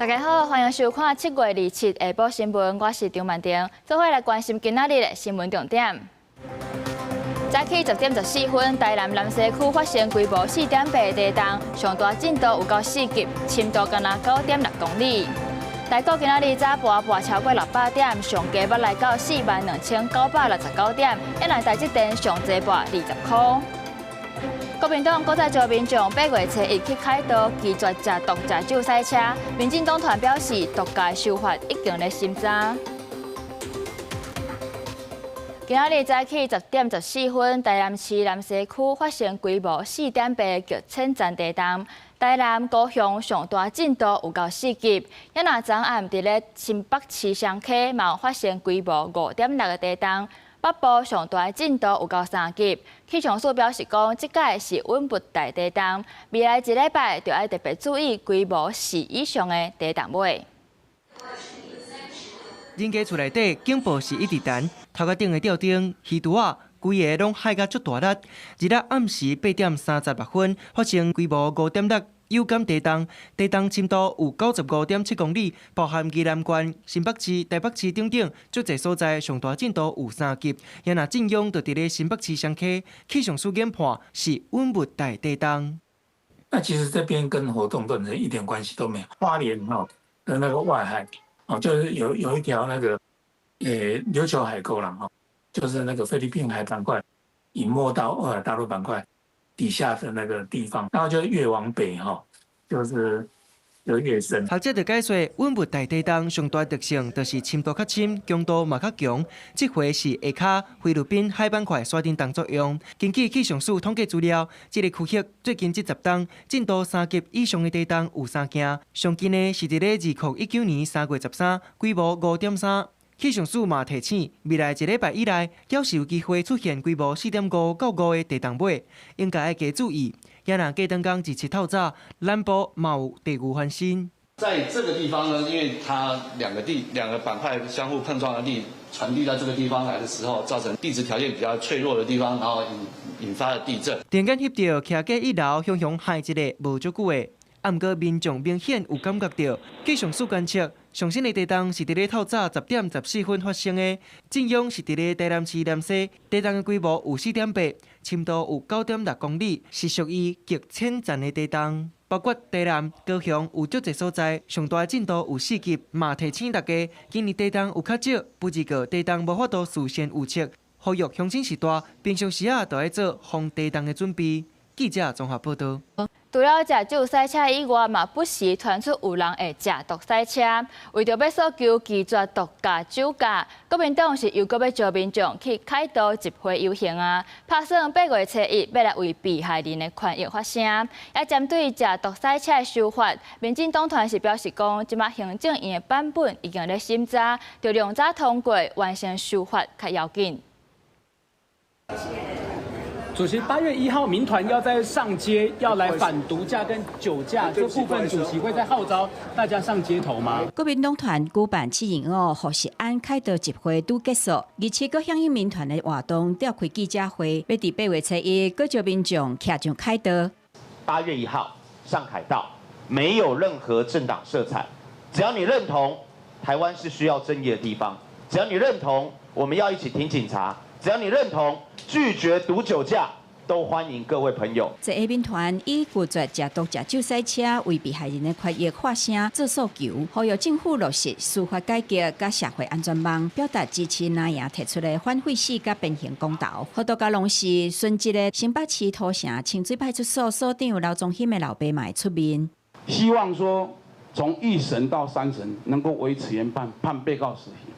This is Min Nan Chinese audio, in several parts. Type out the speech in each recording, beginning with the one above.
大家好，歡迎收看7月27下晡新聞，我是張曼婷，做伙來關心今仔日的新聞重點。早起10點14分，台南南勢區發生規模4.8地動，上大震度有到4級，深度干焦9.6公里。台股今仔日早盤跋超過600點，上低欲來到42,969點，也來台積電上濟跋20箍。國民黨閣再召民眾8月初一去凱道拒絕食毒食酒賽車，民進黨團表示毒駕修法已經咧審查。今仔日早起10點14分，台南市南勢區發生規模4.8極淺層地動，台南高雄上大震度有到4級。也若昨暗佇咧新北市雙溪嘛有發生規模5.6的地動。北部上大震度有到3級，氣象署表示講，這擺是穩物大地動，未來一禮拜就愛特別注意規模4以上的地動尾。人家厝內底警報是一直彈，頭殼頂的吊燈、魚櫥仔，規个攏害甲足大力。二日暗時8點36分發生規模5.6有感地動，地動深度有95.7公里，包含宜蘭縣、新北市、台北市等等，足濟所在上大震度有3級。也若震央就佇咧新北市雙溪，氣象署研判是穩物大地動。那其實這邊跟活動斷層一點關係都沒有。花蓮吼的那個外海，哦，就是有一條那個琉球海溝啦，吼，就是那個菲律賓海板塊隱沒到歐亞大陸板塊底下的那個地方，然後就越往北哈，就是就越深。學者就解說，穩物大地動上大特性就是深度較深，強度嘛較強。這回是下跤菲律賓海板塊刷振動作用。根據氣象署統計資料，這个區域最近這10冬震度3級以上的地動有三件，上近的是佇咧2019年3月13，規模5.3。氣象署嘛提醒，未來一禮拜以內，猶是有機會出現規模4.5到5的地動尾，應該愛加注意。也若過轉工27透早，南部嘛有地牛翻身。在這個地方呢，因為它兩個板塊相互碰撞的力傳遞到這個地方來的時候，造成地質條件比較脆弱的地方，然後引發了地震。突然間翕著，徛過一樓，雄雄害一个無足久的，啊，毋過民眾明顯有感覺著，氣象署觀測，上新的地動是佇咧透早10點14分發生的，震央是佇咧台南市南勢，地動的規模有4.8，深度有9.6公里，是屬於極淺層的地動。包括台南、高雄有足濟所在，上大震度有4級，嘛提醒大家，今年地動有較少，不過地動無法度事先預測，呼籲鄉親序大，平常時仔就愛做防地動的準備。記者綜合報道。除了食酒賽車以外，嘛不時傳出有人會食毒賽車。為著欲訴求拒絕毒駕酒駕，國民黨是又閣欲召民眾去凱道集會遊行啊！拍算8月初一欲來為被害人的權益發聲。也針對食毒賽車的修法，民進黨團是表示講，這馬行政院的版本已經咧審查，著量早通過完成修法較要緊。主席，8月1號，民團要再上街，要來反毒駕跟酒駕這部分，主席會再號召大家上街頭嗎？國民黨團舉辦7/25福錫安凱道集會拄結束，27閣響應民團的活動，召開記者會，欲佇8月初一閣召民眾徛上凱道。8月1號上凱道，沒有任何政黨色彩，只要你認同台灣是需要正義的地方，只要你認同我們要一起挺警察，只要你認同拒絕毒酒駕，都歡迎各位朋友。這个民團以拒絕食毒食酒賽車為被害人的權益發聲做訴求，呼籲政府落實司法改革佮社會安全網，表達支持藍營提出的反廢死佮鞭刑公投。活動甲攏是殉職的新北市土城清水派出所所長劉宗興的老爸嘛會出面。希望說從一審到三審能夠維持原判，判被告死刑。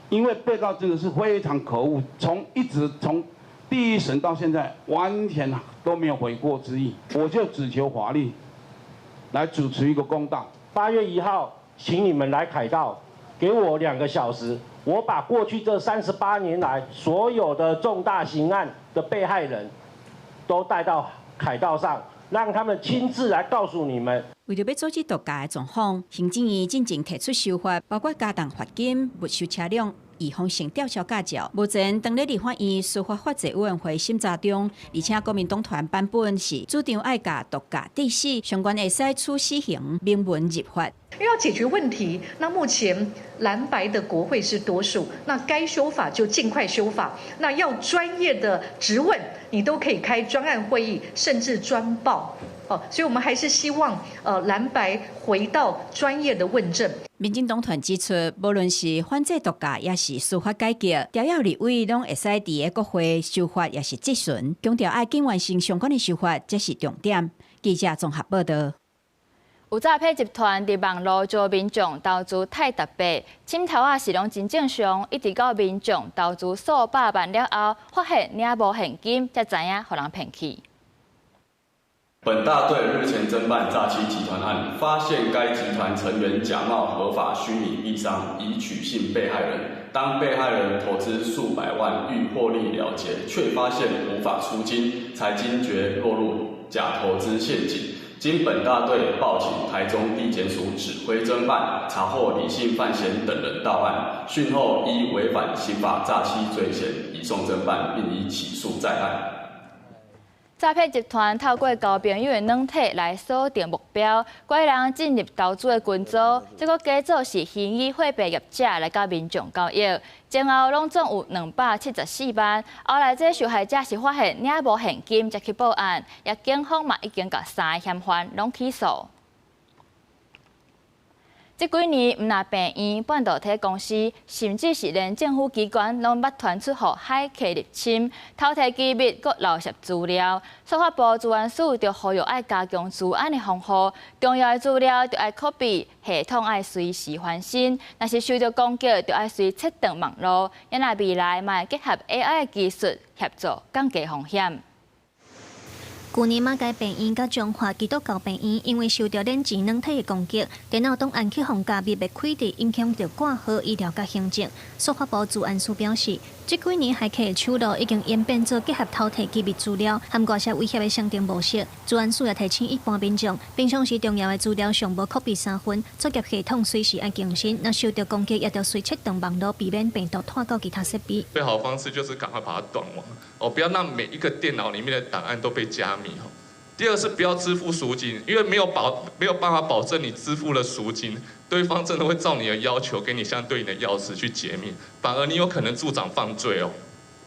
因為被告真的是非常可惡，從一直從第一審到現在，完全都沒有悔過之意。我就只求法律來主持一個公道。8月1號，請你們來凱道，給我2個小時，我把過去這38年來所有的重大刑案的被害人都帶到凱道上，讓他們親自來告訴你們。為著欲阻止毒駕的狀況，行政院進前提出修法，包括加重罰金、沒收車輛。預防性吊銷駕照。目前當咧立法院司法法制委員會審查中，而且國民黨團版本是主張愛共毒駕致死相關會使處死刑明文入法。因為要解決問題，那目前藍白的國會是多數，那該修法就盡快修法。那要專業的質問，你都可以開專案會議，甚至專報。哦，所以我們還是希望，藍白回到專業的問政。民進黨團指出，無論是反制毒駕，抑是司法改革，朝野立委攏會使佇個國會修法，抑是質詢，強調愛緊完成相關的修法，才是重點。記者綜合報道。有詐騙集團佇網路招民眾投資泰達幣，凊頭仔是攏真正常，一直到民眾投資數百萬了後，發現領無現金，才知影予人騙去。本大隊日前偵辦詐欺集團案，發現該集團成員假冒合法虛擬幣商，以取信被害人。當被害人投資數百萬欲獲利了結，卻發現無法出金，才驚覺落入假投資陷阱。經本大隊報請台中地檢署指揮偵辦，查獲李姓范閒等人到案，訊後依違反刑法詐欺罪嫌移送偵辦，並已起訴在案。詐騙集團透過交朋友的軟體來鎖定目標，拐人進入投資的群組，這個假做是虛擬貨幣業者來佮民眾交易，前後攏總有274萬。後來這受害者是發現領無現金，才去報案，也警方嘛已經共三个嫌犯攏起訴。這幾年，毋但病院、半導體公司，甚至是連政府機關，攏捌傳出予駭客入侵、偷提機密、閣漏洩資料。司法部資安署就呼籲愛加強資安的防護，重要的資料就愛拷貝，系統愛隨時翻新。若是受著攻擊，就愛隨切斷網路。也若未來嘛會結合 AI 的技術，協助降低風險。舊年馬偕病院佮彰化基督教病院，因為受著免錢軟體的攻擊，電腦檔案去予加密的開佇影響著掛號醫療佮行政。司法部資安司表示，這幾年駭客的手路已經演變做結合偷提機密資料和外泄威脅的商店模式。資安司也提醒一般民眾，平常時重要的資料上無拷貝三份，作業系統隨時愛更新，若受著攻擊，也著隨切斷網路，避免病毒拖到其他設備。最好的方式就是趕快把它斷網，哦，不要讓每一個電腦裡面的檔案都被加密。第二是不要支付贖金，因為沒有辦法保證你支付了贖金，對方真的會照你的要求給你相對應的鑰匙去解密，反而你有可能助長犯罪哦。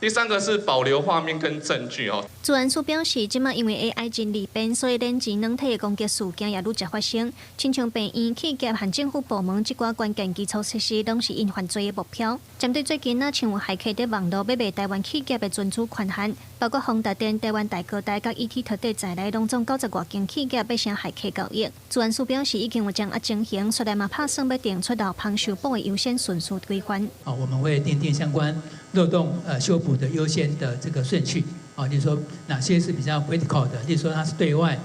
第三個是保留畫面跟證據哦。資安署表示，這馬因為 AI 真利便，所以免錢軟體的攻擊事件也愈捷發生。親像病院、企業和政府部門這寡關鍵基礎設施，攏是𪜶犯罪的目標。針對最近若像有駭客佇網路欲賣台灣企業的存儲權限，包括宏達電、台灣大哥大、佮 ET 特底在內，攏總90外間企業欲成駭客交易。資安署表示，已經有將啊情形，所來嘛拍算欲定出漏芳修補的優先順序規範。啊，我們會訂定相關漏洞修補的優先的這個順序。啊，例如說哪些是比較 critical 的，例如說它是對外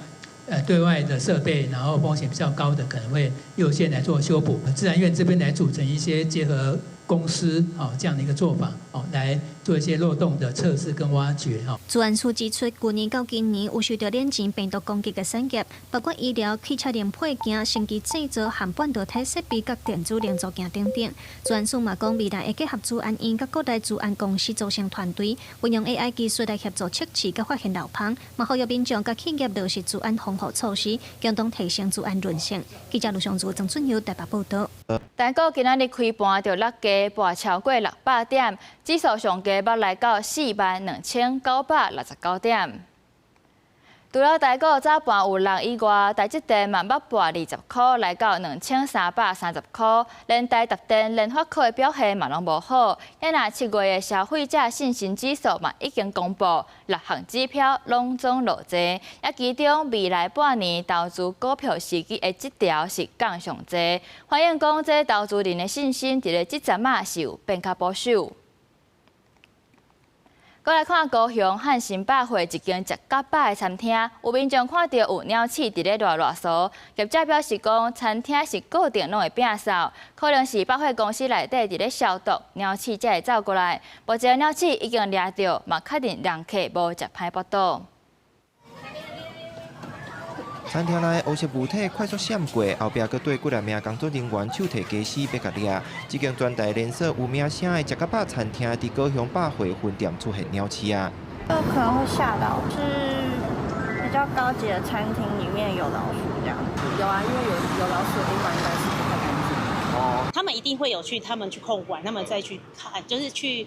的設備，然後風險比較高的，可能會優先來做修補。資安院這邊來組成一些結合公司啊這樣的一個做法，哦，來做一些漏洞的測試跟挖掘。哈。資安署指出，舊年到今年有受著免錢病毒攻擊的產業，包括醫療、汽車零配件、生技製造和半導體設備佮電子零組件等等。資安署嘛講，未來會結合資安院佮國內資安公司組成團隊，運用 AI 技術來協助測試佮發現漏芳，嘛呼籲民眾佮企業落實資安防護措施，共同提升資安韌性。記者盧尚如、曾俊佑台北報導。台股今仔日開盤就落低，跌超過600點，指數上低捌來到42,969點。除了台股早盤有落以外，台積電嘛捌跌20箍，來到2330箍，連台達電、聯發科的表現嘛攏無好。遐若7月的消費者信心指數嘛已經公布，六項指標攏總落濟。也其中未來半年投資股票時機的這條是降上濟，反映講這投資人的信心佇咧這陣仔是有變較保守。閣來看高雄漢神百貨一間食較飽的餐廳，有民眾看著有鳥鼠佇咧賴賴趖，業者表示講，餐廳是固定攏會摒掃，可能是百貨公司內底佇咧消毒，鳥鼠才會走過來。目前鳥鼠已經掠著，嘛確認人客無食歹腹肚。餐廳內烏色物體快速閃過，後壁閣對幾若名工作人員手提家私欲共掠。這間全台連鎖有名聲的食甲飽餐廳，佇高雄百貨分店出現鳥鼠仔。這可能會嚇到，是比較高級的餐廳裡面有老鼠這樣。有啊，因為有老鼠的地方應該是不太乾淨。哦，他們一定會有去，他們去控管，他們再去看，就是去，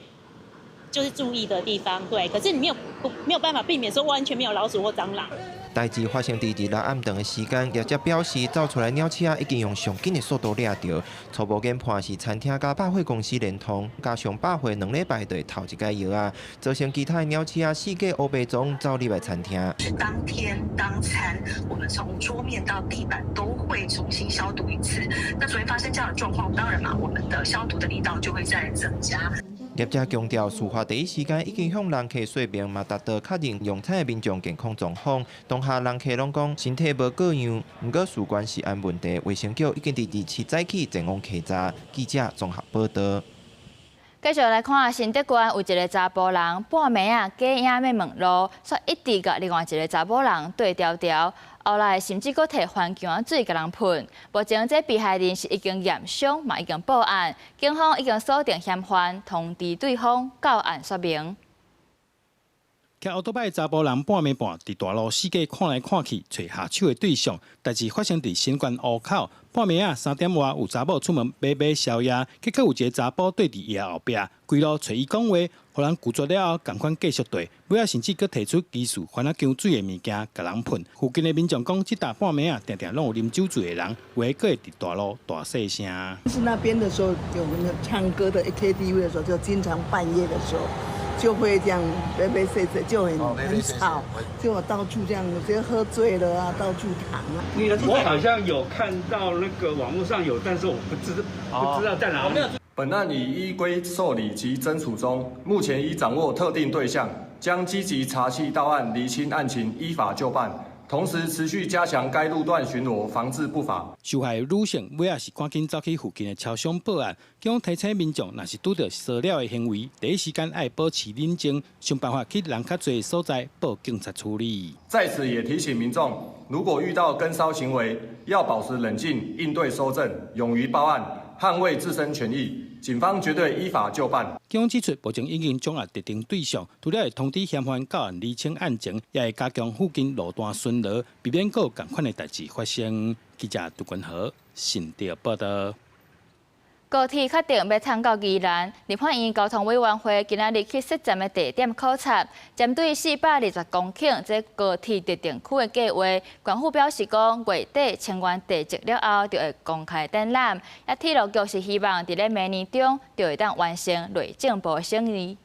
就是注意的地方。對，可是你沒有不沒有辦法避免說完全沒有老鼠或蟑螂。代誌發生佇26暗頓的時間，業者表示，走出來鳥鼠仔已經用上緊的速度掠著。初步研判是餐廳佮百貨公司連通，加上百貨2禮拜就會投一擺藥仔，造成其他的鳥鼠仔四界烏白裝走入來餐廳。是當天當餐，我們從桌面到地板都會重新消毒一次。那昨天發生這樣的狀況，當然嘛，我們的消毒的力道就會再增加。業者強調，事發第一時間已經向人客說明，嘛達到確認用餐的民眾健康狀況。當下人客攏講身體無過恙，毋過事關食安問題，衛生局已經佇27早起前往稽查。記者綜合報導。繼續來看，新竹縣有一个查埔人半暝仔假影欲問路，煞一直共另外一个查某人對調調，後來甚至閣提番薑仔水共人噴。目前這被害人是已經驗傷，嘛已經報案，警方已經鎖定嫌犯，通知對方到案說明。騎歐多擺的查埔人半暝半佇大路四界看來看去，揣下手的對象。代誌發生佇新縣湖口，半暝仔3點外，有查某出門買買宵夜，結果有一个查埔對佇伊的後壁，規路揣伊講話，予人拒絕了後，仝款繼續綴，尾仔甚至閣提出疑似番仔薑水的物件，共人噴。附近的民眾講，這搭半暝仔，定定攏有啉酒醉的人，有的閣會佇大路大細聲。是那邊的時候，有那唱歌的 KTV 的時候，就經常半夜的時候。就會這樣，白白碎碎，就很吵，就到處這樣，就喝醉了啊，到處躺啊。我好像有看到那個網絡上有，但是我不知道在哪裡。本案已依規受理及偵處中，目前已掌握特定對象，將積極查緝到案，釐清案情，依法究辦。同時持續加強該路段巡邏，防治不法。受害女性尾仔是趕緊走去附近的超商報案，警方提醒民眾，若是拄著騷擾的行為，第一時間愛保持冷靜，想辦法去人較濟的所在報警察處理。在此也提醒民眾，如果遇到跟騷行為，要保持冷靜，應對搜證，勇於報案，捍衛自身權益。警方絕對依法究辦。警方指出，目前已經掌握特定對象，除了會通知嫌犯到案釐清案情，也會加強附近路段巡邏，避免閣有仝款的代誌發生。記者杜君豪新竹報導。高鐵確定欲撐到宜蘭，立法院交通委員會今仔日去設站的地點考察，針對420公頃這高鐵特定區的計劃，縣府表示講，月底清完地籍了後，就會公開展覽。啊，鐵路局是希望佇咧明年中就會當完成內政部審議。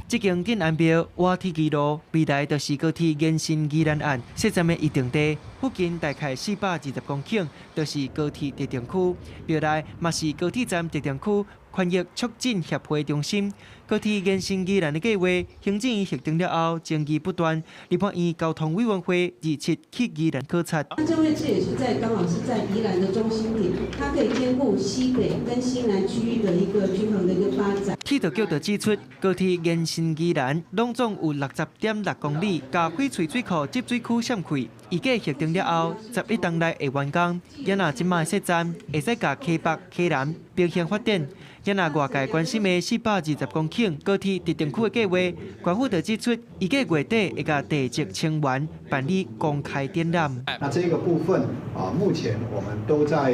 這間鎮安廟活鐵支路，未來就是高鐵延伸宜蘭岸設站的預定地，附近大概420公頃，就是高鐵特定區。廟內嘛是高鐵站特定區權益促進協會中心。高鐵延伸宜蘭的計劃，行政院核定了後，爭議不斷。立法院交通委員會27去宜蘭考察。那這位置也是在剛好是在宜蘭的中心點，它可以兼顧西北跟西南區域的一個均衡的一個發展。鐵道局就指出，高鐵延伸宜蘭，攏總有60.6公里，共翡翠水庫集水區閃開。預計核定了後，11冬內會完工。也若這擺設站，會使共溪北、溪南平衡發展。也若外界關心的420公頃高鐵特定區的計劃，縣府就指出，預計月底會共地籍清完，辦理公開展覽。那這個部分啊，目前我們都在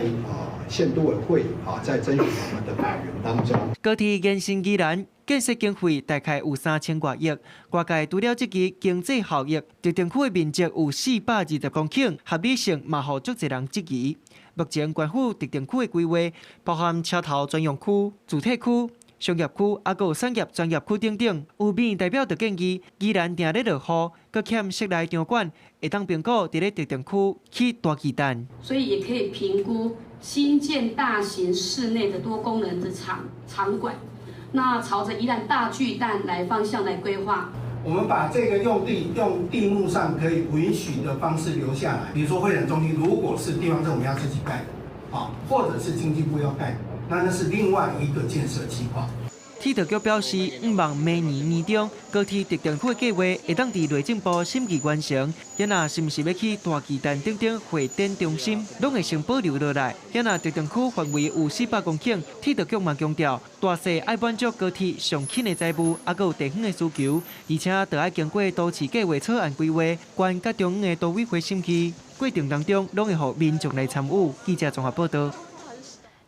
縣都委會啊，在徵詢我們的委員當中。高鐵延伸宜蘭建設經費大概有3000外億，外界除了質疑經濟效益，特定區的面積有420公頃，合理性嘛，予足濟人質疑。目前縣府特定區的規劃包含車頭專用區、住宅區、商業區，抑閣有產業專業區等等。有民意代表就建議，宜蘭定咧落雨，閣欠室內場館，會當評估佇咧特定區起大巨蛋。所以也可以評估新建大型室內的多功能的場館，那朝着宜蘭大巨蛋來方向來規劃。我們把這個用地用地目上可以允許的方式留下來，比如說會展中心，如果是地方政府要自己蓋的，啊，或者是經濟部要蓋的，那是另外一個建設計劃。鐵道局表示，向望明年年中高鐵特定區的計劃會當佇內政部審議完成。遐若是毋是欲起大巨蛋等等會展中心，攏會先保留落來。遐若特定區範圍有400公頃，鐵道局嘛強調，大細愛滿足高鐵上緊的載物，猶閣有地方的需求，而且著愛經過都市計劃草案規劃，縣佮中央的都委會審議過程當中，攏會予民眾來參與。記者綜合報導。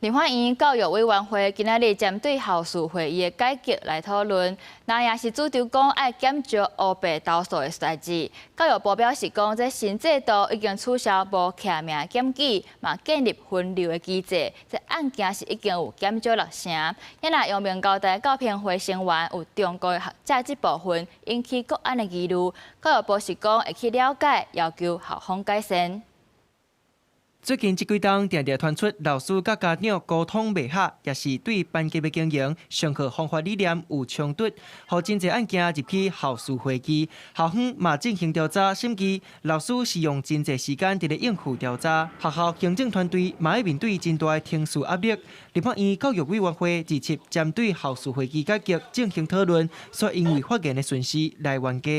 立法院教育委員會今仔日針對校事會議的改革來討論，藍營是主張講愛減少烏白投訴的代誌。教育部表示講，這新制度已經取消無記名檢舉，嘛建立分流的機制，這案件是已經有減少6成。遐若陽明交大教評會成員有中國學者這部分引起國安的疑慮，教育部是講會去了解，要求校方改善。最近這幾冬，定定傳出老師佮家長溝通袂合，抑是對班級的經營、上課方法理念有衝突，予真濟案件入去校事會議，校方嘛進行調查審議，老師是用真濟時間佇咧應付調查，學校行政團隊嘛愛面對真大的情緒壓力。立法院教育委員會27針對校事會議改革進行討論，煞因為發言的順序來冤家。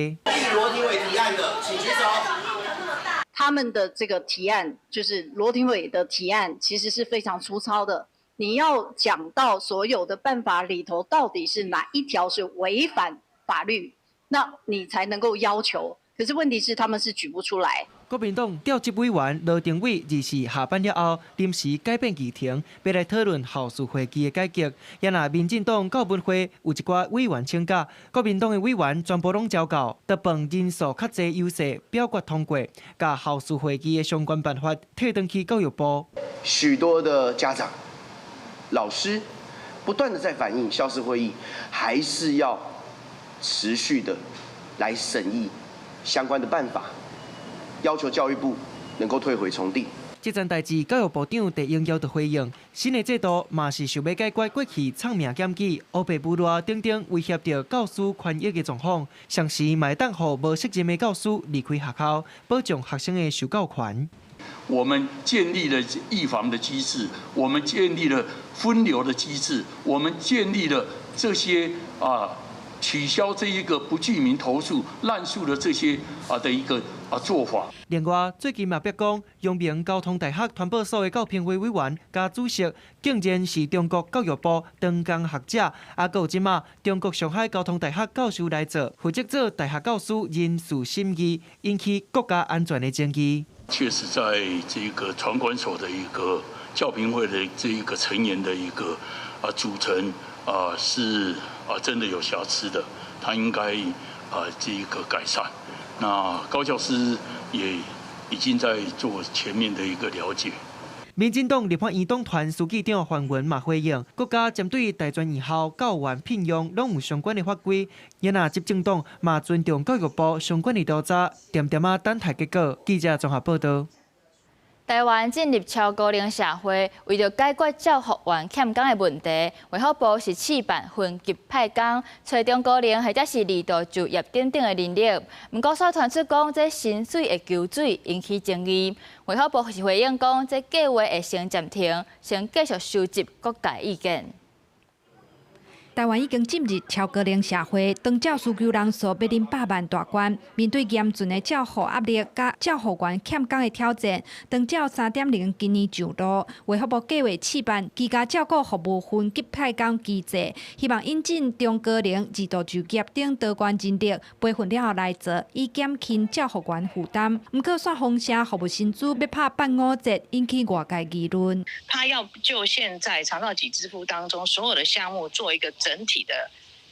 羅廷偉提案的，請舉手。他們的這個提案，就是羅廷偉的提案，其實是非常粗糙的。你要講到所有的辦法裡頭，到底是哪一條是違反法律，那你才能夠要求。可是問題是，他們是舉不出來。國民黨調職委員羅廷偉24下班了後，臨時改變議程，欲來討論校事會議的改革。也若民進黨教文會有一寡委員請假，國民黨的委員全部攏招到，得憑人數較濟優勢表決通過，共校事會議的相關辦法退轉去教育部。許多的家長、老師不斷的在反映，校事會議還是要持續的來審議相關的辦法。要求教育部能夠退回重訂。這件代誌，教育部長鄭英耀就回應，新的制度嘛是想欲解決過去藏名檢舉、烏白舞亂等等威脅著教師權益的狀況，同時嘛會當予無責任的教師離開學校，保障學生的受教權。我們建立了預防的機制，我們建立了分流的機制，我們建立了這些取消這一個不具名投訴濫訴的這些的一個做法。另外，最近嘛曝光，陽明交通大學傳播所的教評會委員佮主席，竟然是中國教育部長江學者，猶閣有這馬中國上海交通大學教授來做，負責做大學教師人事審議，引起國家安全的爭議。確實，在這個傳管所的一個教評會的這一個成員的一個組成是真的有瑕疵的，他應該這一個改善。那高教司也已經在做全面的一個了解。民進黨立法院黨團書記長范雲嘛回應，國家針對大專院校教員聘用攏有相關的法規，因若執政黨嘛尊重教育部相關的調查，恬恬仔等待結果。記者綜合報導。台灣進入超高齡社會，為著解決照護員欠工的問題，衛福部是試辦分級派工，揣中高齡或者是二度就業等等的人力。毋過，煞傳出講這薪水會勼水，引起爭議。衛福部是回應講，這計劃會先暫停，先繼續收集各界意見。台灣已經進入超高齡社會，長照需求人數欲臨100萬大關。面對嚴峻的照護壓力佮照護員欠工的挑戰，長照3.0今年上路，衛福部計劃試辦居家照顧服務分級派工機制，希望引進中高齡、二度就業等多元人力，培訓了後來做，以減輕照護員負擔。毋過，煞風聲服務薪資欲拍半五折，引起外界議論。他要就現在長照給支付當中所有的項目做一個整體的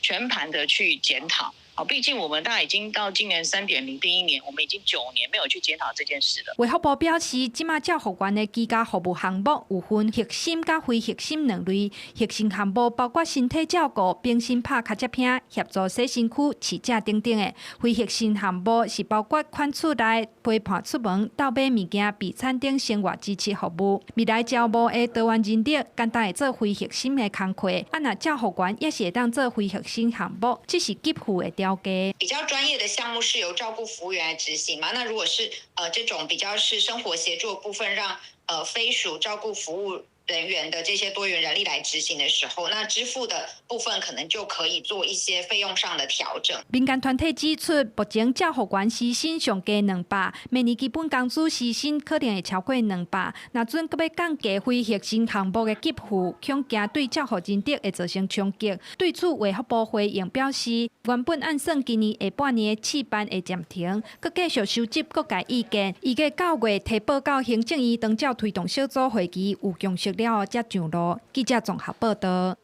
全盤的去檢討，好，畢竟我們大概已經到今年3.0第一年，我們已經9年沒有去檢討這件事了。衛福部表示，這馬照護員的居家服務項目有分核心佮非核心兩類。核心項目包括身體照顧、冰心拍跤跡片、協助洗身軀、飼食等等的。非核心項目是包括款厝內陪伴出門、鬥買物件、備餐等生活支持服務。未來招募的多元人力，簡單會做非核心的工課，啊若照護員也是會當做非核心項目，這是給付的調價。比較專業的項目是由照顧服務員來執行嘛？那如果是這種比較是生活協助的部分，讓非屬照顧服務人員的這些多元人力來執行的時候，那支付的部分可能就可以做一些費用上的調整。民間團體指出，目前照護員時薪上低200，明年基本工資時薪可能會超過200。若準閣欲降低非核心項目的給付，恐驚對照護人力會造成衝擊。對此，衛福部回應表示，原本按算今年下半年的試辦會暫停，閣繼續收集各界意見，預計9月提報到行政院長照推動小組會議有共識了後才上路。記者綜合報道。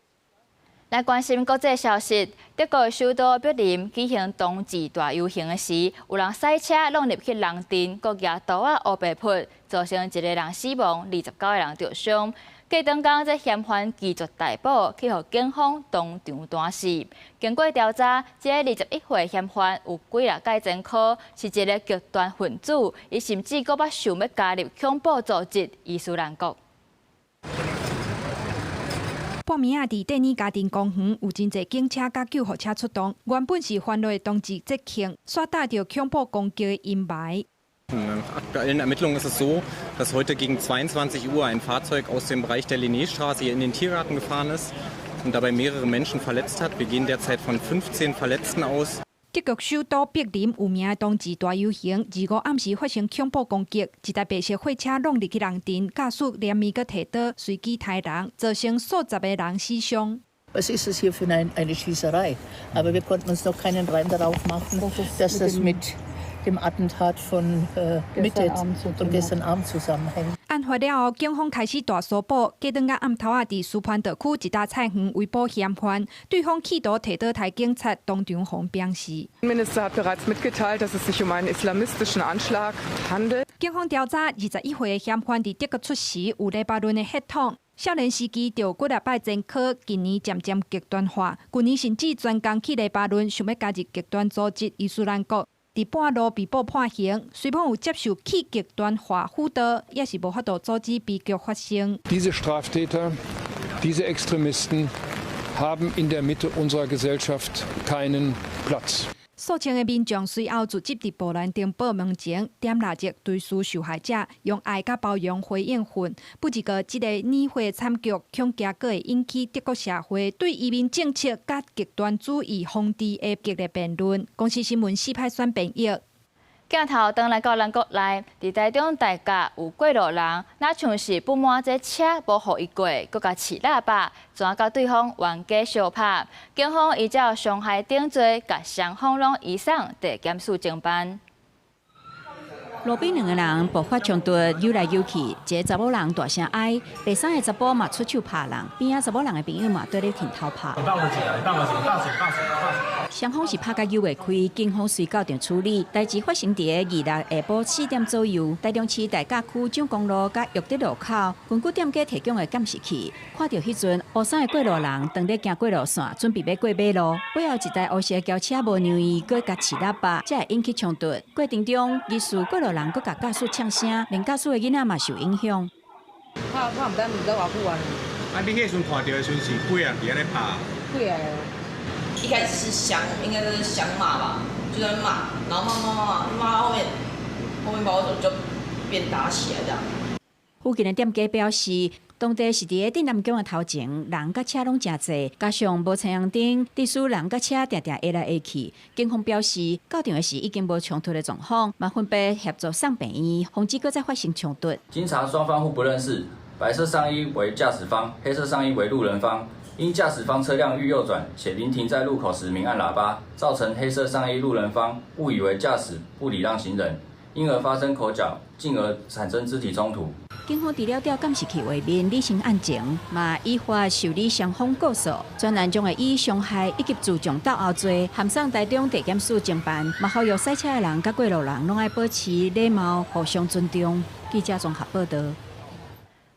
來關心國際消息，德國首都柏林舉行冬至大遊行的時，有人駛車挵入去人陣，閣舉刀仔烏白撲，造成一個人死亡，29個人著傷。過當工，這嫌犯拒絕逮捕，去予警方當場彈死。經過調查，這个21歲嫌犯有幾若擺前科，是一个極端分子，伊甚至閣捌想欲加入恐怖組織伊斯蘭國。半暝仔佇蒂爾家庭公園有真濟警車佮救護車出動，原本是歡樂的冬至節慶，煞帶著恐怖攻擊的陰霾。 Nach aktuellen Ermittlungen ist es so, dass heute gegen 22 Uhr ein Fahrzeug aus dem Bereich der Linnéstraße hier in den Tiergarten gefahren ist und dabei mehrere Menschen verletzt hat. Wir gehen derzeit von 15 Verletzten aus. 德國首都柏林有名的冬至大遊行，25暗時發生恐怖攻擊，一台白色貨車挵入去人陣，駕駛連鞭閣提刀隨機刣人，造成數十个人死傷。 Was ist das hier für eine Schießerei? Aber wir konnten uns noch keinen Reim darauf machen, dass das mit dem Attentat von Mitte von gestern Abend zusammenhängt. 案發了後，警方開始大搜捕，過轉到暗頭仔，佇斯潘道區一搭菜園圍捕嫌犯，對方企圖提刀刣警察，當場予人鞭死。 Minister hat bereits mitgeteilt, dass es sich um einen islamistischen Anschlag handelt. 警方調查，21歲的嫌犯佇德國出世，有黎巴嫩的血統。少年時期就有幾若擺前科，近年漸漸極端化。舊年甚至專工去黎巴嫩，想欲加入極端組織伊斯蘭國。佇半路被捕判刑，雖罔有接受去極端化輔導，也是無法度阻止悲劇發生。 Diese Straftäter, diese Extremisten haben in der Mitte unserer Gesellschaft keinen Platz. 數千个民眾隨後聚集佇布蘭登堡門前，點蠟燭追思受害者，用愛佮包容回應恨。不過，這个年歲慘劇恐驚閣會引起德國社會對移民政策佮極端主義防治的激烈辯論。公視新聞四派選編譯。鏡頭轉來到咱國內，佇台中大甲有過路人，若像是不滿這車無予伊過，閣共揤喇叭，怎共對方冤家相拍。警方依照傷害等罪，共雙方攏移送地檢署偵辦。路邊兩个人爆發衝突，扭來扭去，一个查某人大聲哀，白衫的查埔嘛出手拍人，邊仔查某人的朋友嘛綴咧鏡頭拍。雙方是拍甲扭袂開，警方隨到場處理。代誌發生佇咧26下晡4點左右，台中市大甲區蔣公路佮育德路口，根據店家提供的監視器，看著彼陣烏衫的過路人當咧行過路線，準備欲過馬路，背後一台烏色轎車無讓伊，閣共揤喇叭，才會引起衝突。過程中，疑似過路人閣共駕駛嗆聲，連駕駛的囡仔嘛受影響。我我毋知毋知偌久啊。啊，你彼時陣看著的時陣是幾个人佇遐咧拍？幾个？一開始是相，應該是相罵吧，就在罵，然後罵罵罵罵罵到後面，後面不知道為什麼就變打起來這樣。附近的店家表示，當地是佇咧鎮南宮的頭前，人佮車攏誠濟，加上無青紅燈，致使人佮車定定挨來挨去。警方表示，到場的時已經無衝突的狀況，嘛分別協助送病院，防止閣再發生衝突。經查雙方互不認識，白色上衣為駕駛方，黑色上衣為路人方。因駕駛方車輛欲右轉，且臨停在路口時鳴按喇叭，造成黑色上衣路人方誤以為駕駛不禮讓行人，因而發生口角，進而產生肢體衝突。警方除了調監視器畫面理清案情，嘛依法受理雙方告訴，專案將會以傷害以及聚眾鬥毆罪，函送台中地檢署偵辦。嘛呼籲駛車的人佮過路人攏愛保持禮貌，互相尊重。記者綜合報導。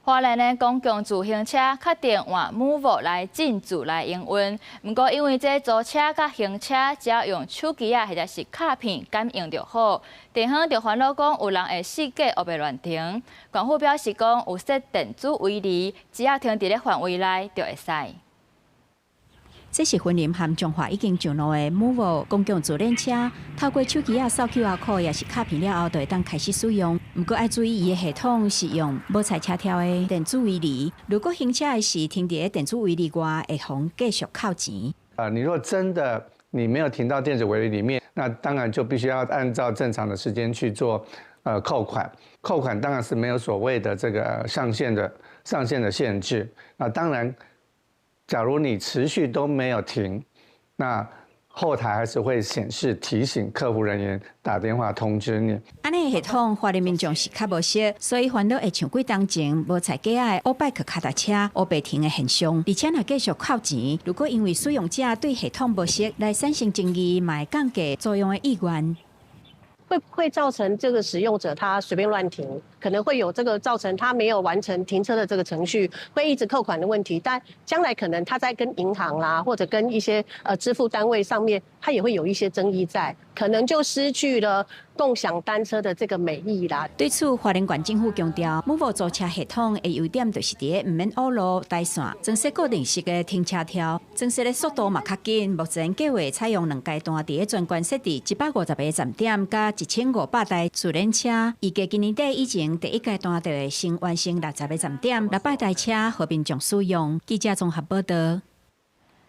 花蓮的公共自行車確定換 moovo 來進駐來營運，毋過因為這租車佮還車只要用手機仔或者是卡片感應就好，地方就煩惱講有人會四界烏白亂停。縣府表示講有設電子圍籬，只要停佇咧範圍內就會使。這是雲林和彰化已經上路的 moovo 公共自輪車，透過手機仔掃 QR code，抑是卡片了後，就會當開始使用。毋過愛注意，伊的系統是用無載車條的電子圍籬。如果行車的時停佇咧電子圍籬外，會予繼續扣錢。啊，你若真的你沒有停到電子圍籬裡面，那當然就必須要按照正常的時間去做，扣款。扣款當然是沒有所謂的這個上限的限制。那當然，假如你持續都沒有停，那後台還是會顯示提醒客服人員打電話通知你。按呢系統，花蓮民眾是較無熟，所以煩惱會像幾冬前無載架的烏擺去跤踏車烏白停的現象。而且若繼續扣錢，如果因為使用者對系統無熟來產生爭議，嘛會降低租用的意願。會不會造成這個使用者他隨便亂停，可能會有這個造成他沒有完成停車的這個程序，會一直扣款的問題。但將來可能他在跟銀行啦，或者跟一些支付單位上面，他也會有一些爭議在，可能就失去了共享單車的這個美意啦。對此，花蓮縣政府強調，Moovo 租車系統的優點就是佇咧毋免挖路帶線，增設固定式的停車條，增設的速度嘛較緊。目前計劃採用兩階段，佇咧全縣設置150個站點，佮1500台自聯車。預計今年底以前，第一階段就會先完成60個站點，600台車予民眾使用。記者綜合報道。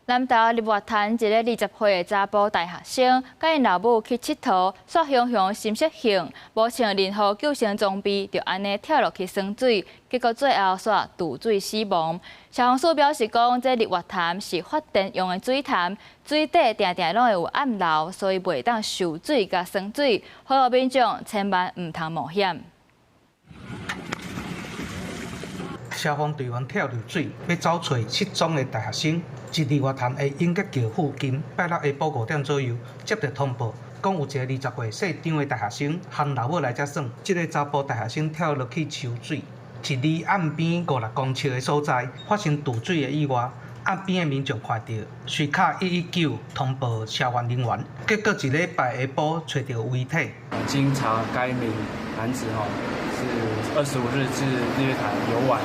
南投日月潭一个20歲的查埔大學生，佮𪜶老母去𨑨迌，煞雄雄心失衡，無穿任何救生裝備，就按呢跳落去耍水，結果最後煞墜水死亡。消防署表示講，這日月潭是發電用的水潭，水底定定攏會有暗流，所以袂當泅水佮耍水，呼籲民眾千萬毋通冒險。消防隊員跳入水，欲走揣失蹤的大學生。佇日月潭的永吉橋附近，拜六下晡5點左右接到通報，講有一個20歲姓張的大學生和老母來遮耍。這个查埔大學生跳落去泅水，佇離岸邊5、6公尺的所在發生墜水的意外。岸邊的民眾看著，隨敲119通報消防人員，結果一禮拜下晡揣著遺體。經查該名男子吼是25日至日月潭遊玩，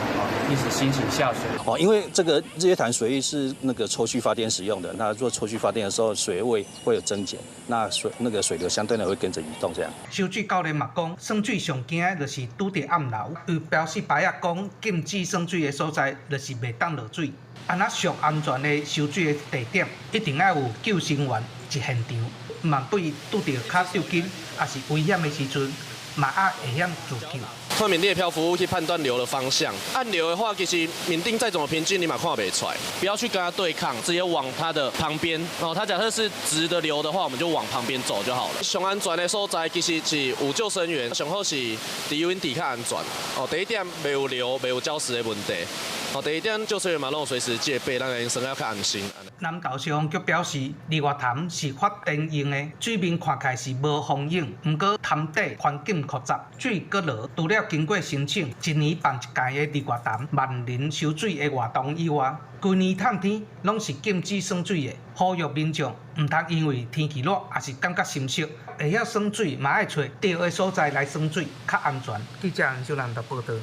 一時興起下水。哦，因為這個日月潭水域是那個抽蓄發電使用的，那做抽蓄發電的時候，水位會有增減，那水那個水流相對的會跟着移動，這樣。泅水教練嘛講，耍水上驚的就是拄著暗流，有標示牌仔講禁止耍水的所在，就是袂當落水。按怎上安全的泅水的地點，一定愛有救生員佇現場，毋通對拄著較著緊，抑是危險的時陣，嘛愛會曉自救。看緬甸的漂浮物去判斷流的方向，暗流的話，其實緬甸再怎麼平靜，你嘛看袂出來。不要去跟它對抗，直接往它的旁邊。哦，它假設是直的流的話，我們就往旁邊走就好了。上安全的所在其實是有救生員，上好是佇阮底較安全。哦，第一點袂有流，袂有礁石的問題。哦，第二點救生員嘛攏有隨時戒備，咱耍了較安心。南投消防局表示，日月潭是發電用的，水面看起來是無風湧，毋過潭底環境複雜，水閣濁。除了經過申請一年辦一屆的日月潭萬人泅水的活動以外，規年透天攏是禁止耍水的，呼籲民眾毋通因為天氣熱，抑是感覺心濕，會曉耍水嘛愛揣對的所在來耍水，較安全。記者陳秀蘭的報道。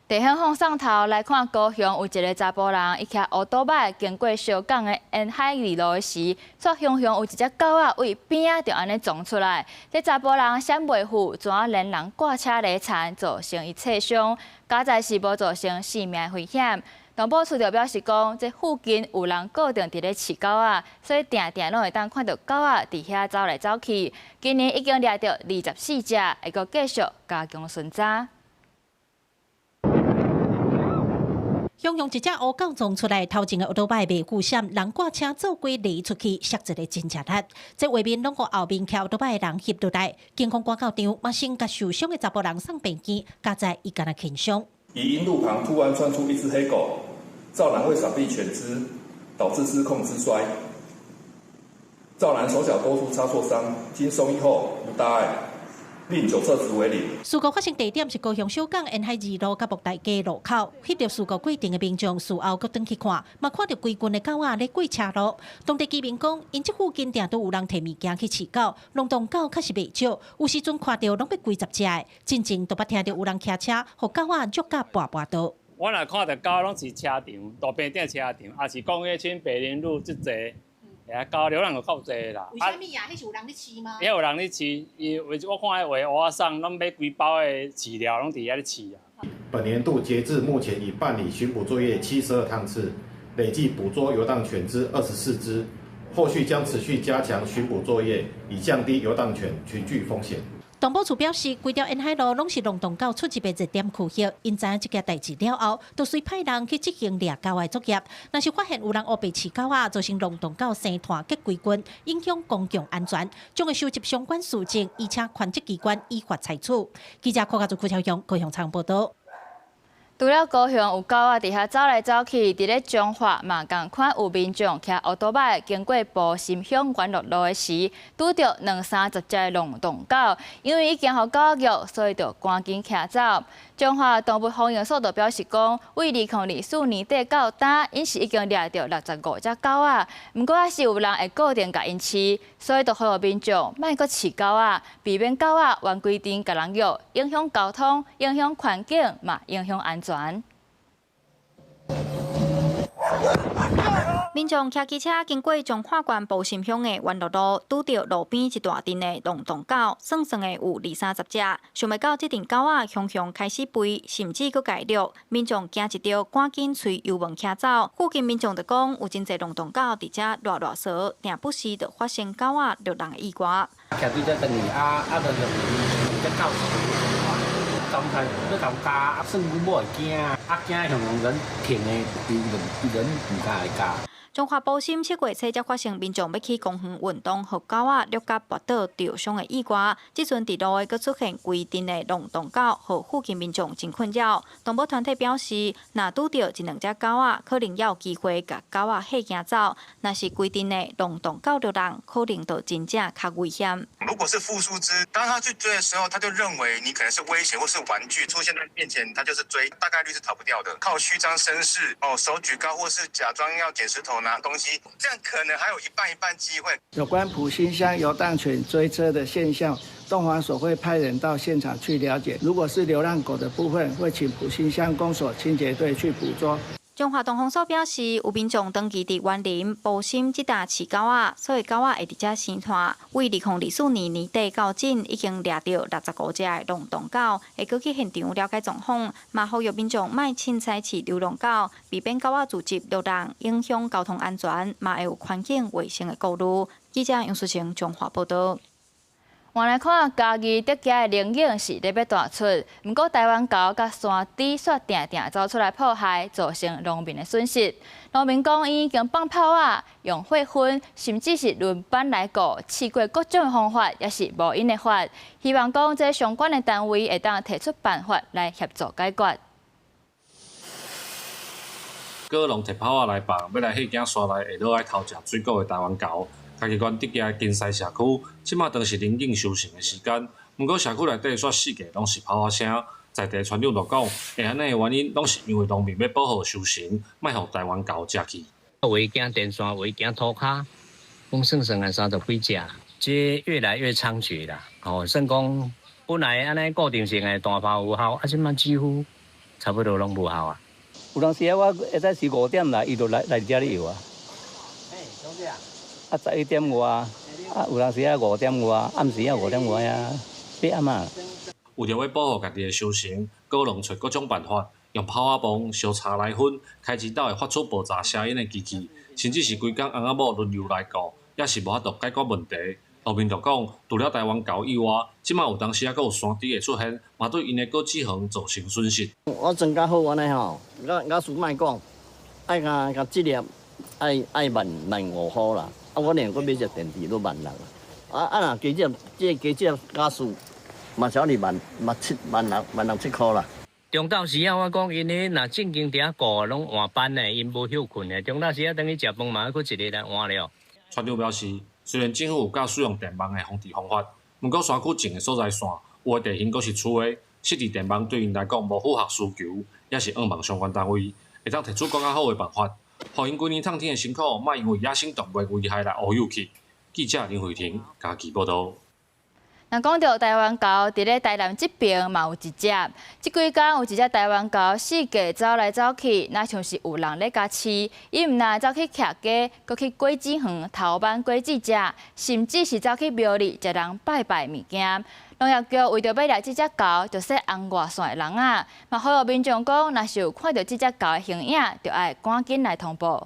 地方放送頭來看，高雄有一个查埔人，伊騎烏多擺經過小港的沿海二路的時，煞雄雄有一隻狗仔對邊仔就按呢撞出來。這查埔人閃袂赴，怎仔連人掛車來田，造成伊切傷，佳哉是無造成性命危險。動保處就表示講，這附近有人固定佇咧飼狗仔，所以定定攏會當看著狗仔佇遐走來走去。今年已經掠著24隻，會閣繼續加強巡查。雄雄一隻烏狗撞出來，頭前的歐多擺袂顧閃，人掛車做軌離出去，摔一个真吃力。這畫面攏予後面騎歐多擺的人翕落來，警方趕到場，嘛先共受傷的查埔人送病院，佳哉伊敢若輕傷。疑因路旁突然竄出一隻黑狗，趙男為閃避犬隻，導致失控之摔。趙男手腳多處擦挫傷，經送醫後無大礙。另酒測值為零。事故發生地點是高雄小港沿海二路佮木大街路口，翕著事故過程的民眾事後閣轉去看，嘛看著規群的狗仔咧過車路。當地居民講，𪜶這附近定都有人提物件去飼狗，龍洞狗確實袂少，有時陣看著攏欲幾十隻的。進前都捌聽著有人騎車，予狗仔虐甲跋跋倒。我若看著狗攏是車場，路邊頂車場，抑是講彼像白麟路這濟，啊，狗流浪就夠濟啦。為啥物啊？彼是有人咧飼嗎？也有人咧飼，伊我看彼畫蚵仔送，攏買幾包的飼料，攏佇遐咧飼啊。本年度截至目前已辦理巡捕作業72趟次，累計捕捉遊蕩犬隻24隻。後續將持續加強巡捕作業，以降低遊蕩犬群聚風險。動保處表示，規條沿海路攏是浪蕩狗出入的熱點區域，𪜶知影這件代誌了後，就隨派人去執行掠狗的作業。若是發現有人烏白飼狗仔，造成浪蕩狗生湠結規群，影響公共安全，將會收集相關事證，移請權責機關依法採取。記者柯家祖、柯超雄高雄採訪報導。除了高雄有狗仔佇遐走來走去，佇咧彰化嘛仝款有民眾騎歐多擺經過埔心鄉元樂路的時，拄著兩三十隻浪蕩狗，因為已經予狗虐，所以就趕緊騎走。彰化動物防疫所就表示講，為2024年底到今，𪜶是已經掠著65隻狗仔，毋過猶是有人會固定共𪜶飼，所以就呼籲民眾莫閣飼狗仔，避免狗仔越規定共人虐，影響交通、影響環境，嘛影響安全。民眾騎機車經過彰化縣埔心鄉的元樂路，拄著路邊一大陣的浪蕩狗，算算的有二三十隻。想袂到這陣狗仔雄雄開始吠，甚至閣共虐。民眾驚一著，趕緊催油門騎走。附近民眾就講，有真濟浪蕩狗佇遮賴賴趖，定不時就發生狗仔虐人的意外。騎對這轉去啊啊，就用隻狗。狀態欲共咬，啊，算阮某會驚，啊驚雄雄人停的，伊人毋敢來咬。彰化埔心7月初才發生民眾欲去公園運動，予狗仔虐甲跋倒著傷的意外。這陣佇路的閣出現規陣的浪蕩狗，予附近民眾真困擾。動保團體表示，若拄著一兩隻狗仔，可能猶有機會共狗仔嚇驚走；若是規陣的浪蕩狗虐人，可能就真正較危險。如果是複數隻，當他去追的時候，他就認為你可能是威脅或是玩具出現在面前，他就是追，大概率是逃不掉的。靠虛張聲勢，哦，手舉高或是假裝要撿石頭拿東西，這樣可能還有一半一半機會。有關埔心鄉遊蕩犬追車的現象，動防所會派人到現場去了解。如果是流浪狗的部分，會請埔心鄉公所清潔隊去捕捉。彰化動防所表示，有民眾長期佇員林、埔心這搭飼狗仔，所以狗仔會佇遮生湠。為2024年年底到今，已經掠著65隻的浪蕩狗，會閣去現場了解狀況，嘛呼籲民眾莫凊彩飼流浪狗，避免狗仔聚集虐人，影響交通安全，嘛會有環境衛生的顧慮。記者楊淑晴彰化報導。換來看嘉義竹崎的龍湧是咧欲大出，毋過台灣猴佮山豬煞定定走出來破壞，造成農民的損失。農民講，𪜶已經放炮仔、用火熏，甚至是輪班來顧，試過各種方法，也是無𪜶的法。希望講這相關的單位會當提出辦法來協助解決。果農提炮仔來放，欲來嚇驚山內會落來偷食水果的台灣猴。嘉義縣竹崎的金獅社區，這馬當是龍井收成的時間，毋過社區內底煞四界攏是炮仔聲。在地村長就講，會按呢的原因，攏是因為農民欲保護收成，莫予台灣猴食去。有的驚電線，有的驚塗跤，講算算啊三十幾隻，這越來越猖獗啦。哦，算講本來按呢固定性的大炮有效，啊，這馬幾乎差不多攏無效啊。有當時啊，我會使是5點來，伊就來來遮咧搖啊。啊，11點外，啊，有當時啊5點外，暗時啊5點外啊，八暗啊。為著欲保護家己的收成，果農揣各種辦法，用炮仔棒、燒柴來熏，開錢斗會發出爆炸聲音的機器，甚至是規工翁仔某輪流來顧，也是無法度解決問題。路面就講，除了台灣猴以外，這馬有當時猶閣有山豬會出現，嘛對𪜶的果子園造成損失。我莊稼好按呢吼，我事莫講，愛共共這粒愛愛1萬5箍啦。啊，我連閣買隻電池都1.6萬。啊啊，若加這這加這家私，嘛是二萬嘛七萬六萬六七箍啦。中晝時啊，我講𪜶彼若正經佇遐顧，攏換班的，𪜶無歇睏的。中晝時啊，轉去食飯嘛，閣一個來換了。村長表示，雖然政府有教使用電網的防治方法，毋過山區種的所在線，有的地形閣是粗的，設置電網對𪜶來講無符合需求，也是向望相關單位會當提出更較好的辦法，予𪜶規年迵天的辛苦，莫因為野生動物危害來烏有去。記者林慧婷嘉義報導。若講著台灣猴，佇咧台南這爿嘛有一隻。這幾工有一隻台灣猴四界走來走去，若像是有人咧共飼。伊毋但走去徛街，閣去果子園偷挽果子食，甚至是走去廟裡食人拜拜物件。農業局為著欲掠這隻猴，就設紅外線的籠仔，嘛呼籲民眾講，若是有看著這隻猴的形影，就愛趕緊來通報。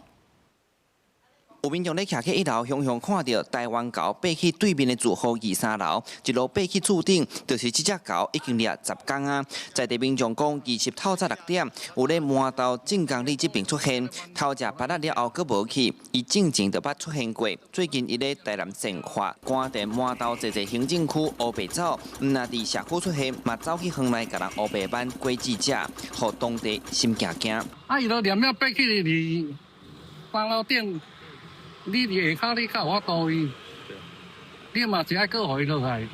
有民眾咧徛去一樓，雄雄看著台灣猴爬去對面的住戶二三樓，一路爬去厝頂，就是這隻猴已經掠10工啊！在地民眾講，其實透早6點有咧饃頭正港里這爿出現，偷食芭樂了後，閣無去，伊進前就捌出現過。最近伊咧台南善化、關田饃頭濟濟行政區烏白走，毋但佇社區出現，嘛走去園內共人烏白挽果子食，予當地心驚驚。啊！伊都連了爬去二三樓頂。你佇下跤，你較有法度伊，你嘛是愛閣予伊落來，予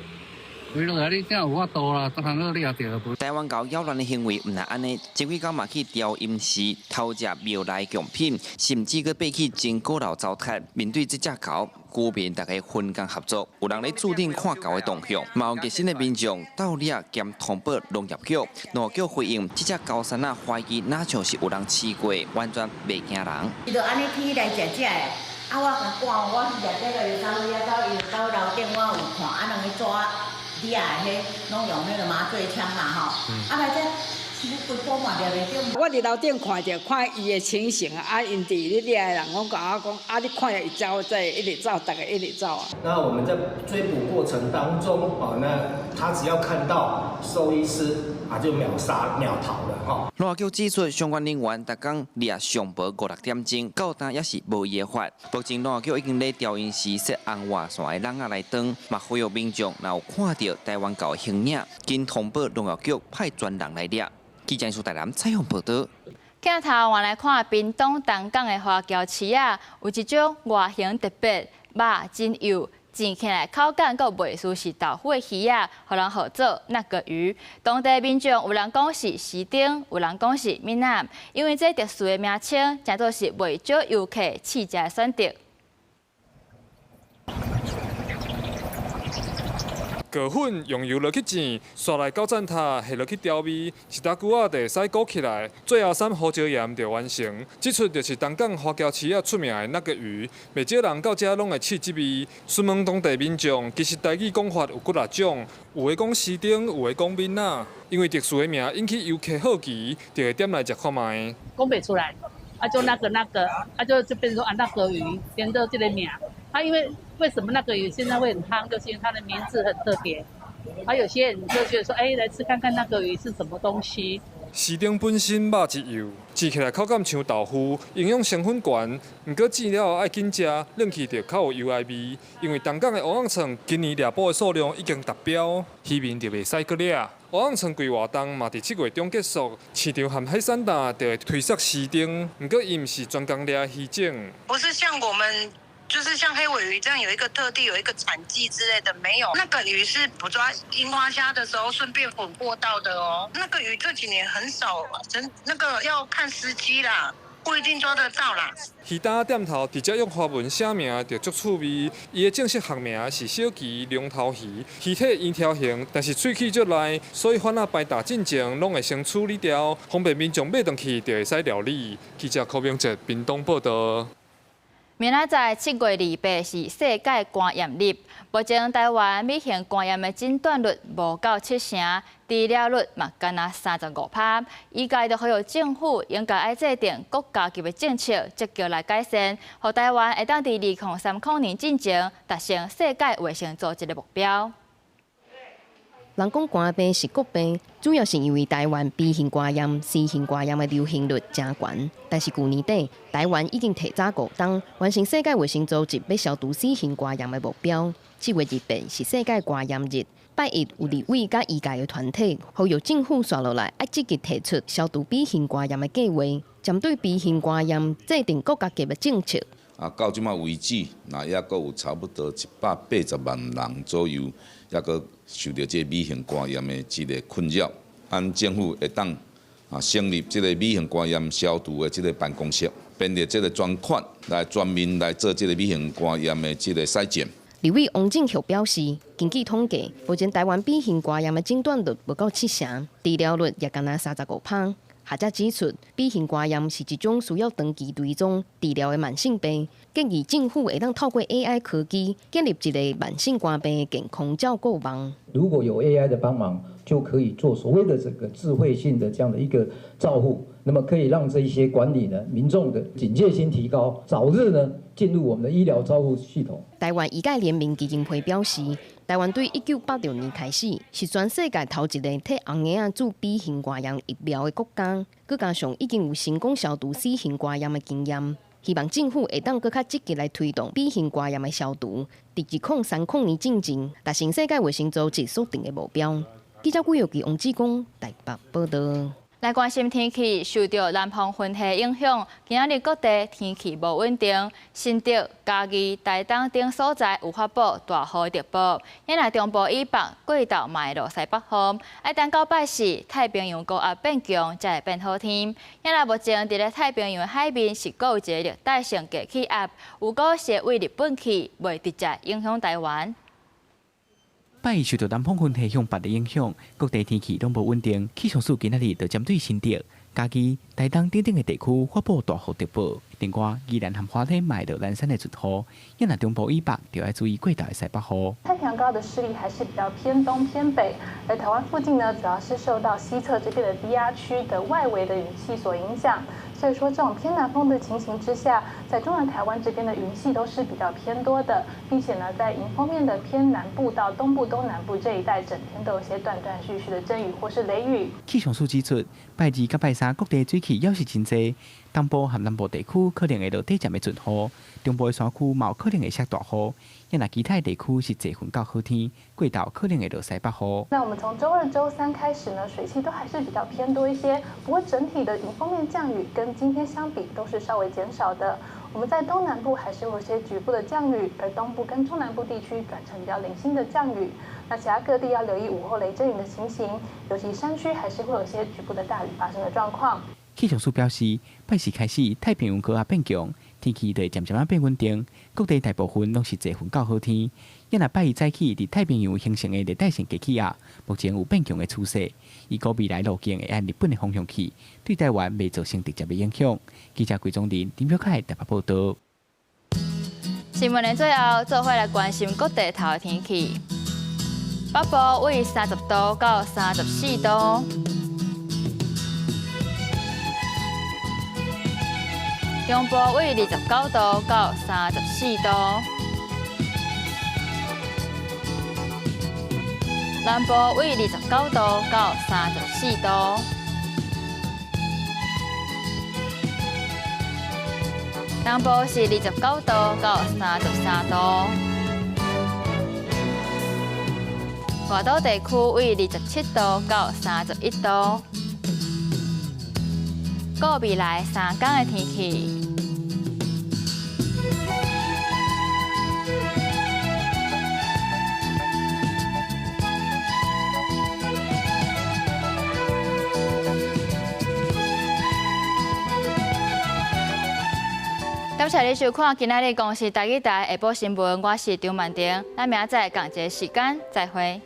伊落來，你才有法度啦。通好你也著無。台灣猴擾亂的行為毋但按呢，前幾工嘛去調音師偷食廟內貢品，甚至閣爬去鐘鼓樓糟蹋。面對這隻猴，居民逐家分工合作，有人咧厝頂看猴的動向，嘛有熱心的民眾鬥掠兼通報農業局，農業局回應，這隻猴山仔懷疑若像是有人飼過，完全袂驚人。伊就按呢起來食食的。啊！我共趕，我去掠這个走遐到伊到樓頂，我有看啊，兩个抓掠的彼攏用彼个麻醉槍嘛吼。啊來這，規波嘛掠袂著。我佇樓頂看著，看伊的情形啊，𪜶佇咧掠的人，我共我講，啊，你看伊走，這一直走，逐家一直走啊。那我們在追捕過程當中，啊，那他只要看到獸醫師啊，就秒殺秒逃了哈。農業局指出，相關人員逐工掠上晡五六點鐘，到今猶是無伊的法。目前農業局已經咧調音師設紅外線的籠仔來裝，嘛呼籲民眾若有看著台灣猴的形影，緊通報農業局派專人來掠。記者蘇台南採訪報導。鏡頭換來看屏東東港的華僑市仔，有一種外形特別、肉真幼、煎起來口感閣袂輸是豆腐的魚仔，予人號做那個魚。當地民眾有人講是時丁，有人講是閩仔，因為這特殊的名稱，成做是袂少遊客試食的選擇。河粉用油落去煎，刷來九層塔下落去調味，一大久仔就會使裹起來。最後捎胡椒鹽就完成。這出就是東港華僑市仔出名的那個魚，袂少人到遮攏會試這味。詢問當地民眾，其實台語講法有幾若種，有的講時丁，有的講閩仔。因為特殊的名引起遊客好奇，就會點來食看覓。講袂出來，啊就那個那個，啊就變成說啊那個魚，連到這個名。啊，因為為什麼那個魚現在會很夯，就是因為它的名字很特別。啊，有些人就覺得說，哎，來吃看看那個魚是什麼東西。時丁本身肉質幼，煎起來口感像豆腐，營養成分懸。毋過煎了後愛緊食，冷去就較有油埃味。因為東港的蚵仔創今年獵捕的數量已經達標，漁民就袂使閣掠。蚵仔創櫃活動嘛，佇7月中結束，市場和海產檔就會推殺時丁。毋過伊毋是專工掠魚種，不是像我們。就是像黑鮪魚這樣有一個特地有一個產季之類的，沒有。那個魚是捕抓櫻花蝦的時候順便混過到的哦。那個魚這幾年很少，真那個要看時機啦，不一定抓得到啦。魚擔店頭直接用華文寫名就足趣味，伊的正式學名是小鰭龍頭魚，魚體圓條形，但是喙齒足利，所以番仔排大進前攏會先處理掉，方便民眾買轉去就會使料理。記者柯明哲屏東報導。明仔載7月28是世界肝炎日。目前台灣乙型肝炎的診斷率無夠7成，治療率嘛干焦35%。醫界就呼籲政府應該愛制定國家級的政策，積極來改善，予台灣會當佇2030年進前達成世界衛生組織的目標。人講肝病是國病，主要是因為台灣 B 型肝炎、C 型肝炎的流行率誠懸。但是舊年底，台灣已經提早5冬完成世界衛生組織欲消除 C 型肝炎的目標。7月28是世界肝炎日，拜一有立委佮醫界的團體呼籲政府紲落來，愛積極提出消除 B 型肝炎的計劃，針對 B 型肝炎制定國家級的政策。啊，到這馬為止，那猶閣有差不多180萬人左右，猶閣受著這個乙型肝炎的這个困擾。咱政府會當啊成立這個乙型肝炎消除的這个辦公室，編列這个專款來專門來做這个乙型肝炎的這个篩檢。立委王正學表示，根據統計，目前台灣 B 型肝炎的診斷率無到七成，治療率也干焦35%。學者指出，B 型肝炎是一種需要長期追蹤治療的慢性病，建議政府會當透過 AI 科技建立一個慢性肝病的健康照顧網。如果有 AI 的幫忙，就可以做所謂的這個智慧性的這樣的一個照護，那麼可以讓這一些管理呢，民眾的警戒心提高，早日呢進入我們的醫療照護系統。台灣醫界聯盟基金會表示，台灣對1986年開始是全世界頭一個替紅嬰仔注 B 型肝炎疫苗的國家，閣加上已經有成功消除 C 型肝炎的經驗，希望政府會當閣較積極來推動 B 型肝炎的消除，佇2030年進前達成世界衛生組織所定的目標。記者郭玉琪、王志剛台北報導。來關心天氣，受著南方雲系影響，今仔日各地天氣無穩定。新竹、嘉義、台東等所在有發布大雨特報。遐若中部以北過晝嘛會落西北風。愛等到拜四，太平洋高壓變強，才會變好天。遐若目前佇咧太平洋海面是閣有一個熱帶性低氣壓，有可能對日本去，袂直接影響台灣。拜一受著南方雲系向北的影響，各地天氣攏無穩定。氣象署今仔日就針對新竹、嘉義、台東等等的地區發布大雨特報。另外，宜蘭和花蓮嘛會落南山的陣雨，若中部以北就愛注意過晝的西北雨。太平洋高壓的勢力還是比較偏東偏北，而台灣附近呢，主要是受到西側這邊的低壓區的外圍的雲系所影響。所以說，這種偏南風的情形之下，在中南台灣這邊的雲系都是比較偏多的，並且呢，在迎風面的偏南部到東部、東南部這一帶，整天都有些斷斷續續的陣雨或是雷雨。氣象署指出，拜二佮拜三各地水汽猶是真濟，東部和南部地區可能會落短暫的陣雨，中部的山區嘛有可能會下大雨。若其他地區是濟雲到好天，過晝可能會落西北雨。那我們從週二、週三開始呢，水汽都還是比較偏多一些，不過整體的迎風面降雨跟今天相比都是稍微減少的。我們在東南部還是有些局部的降雨，而東部跟中南部地區轉成比較零星的降雨。那其他各地要留意午後雷陣雨的情形，尤其山區還是會有些局部的大雨發生的狀況。氣象署表示，拜四開始太平洋高壓變強，天氣就會漸漸仔變穩定，各地大部分攏是濟雲到好天。若拜一早起佇太平洋形成的熱帶性低氣壓，目前有變強的趨勢，預估未來路徑會按日本的方向去，對台灣袂造成直接的影響。記者郭宗林、林表凱台北報導。新聞的最後，做伙來關心各地頭的天氣。北部為30度到34度。中部為29度到34度，南部為29度到34度，東部是29度到33度，外島地區為27度到31度。過未來3天的天氣。感謝你收看今仔日公視台語台下晡新聞，我是張曼婷，咱明仔載仝一个時間再會。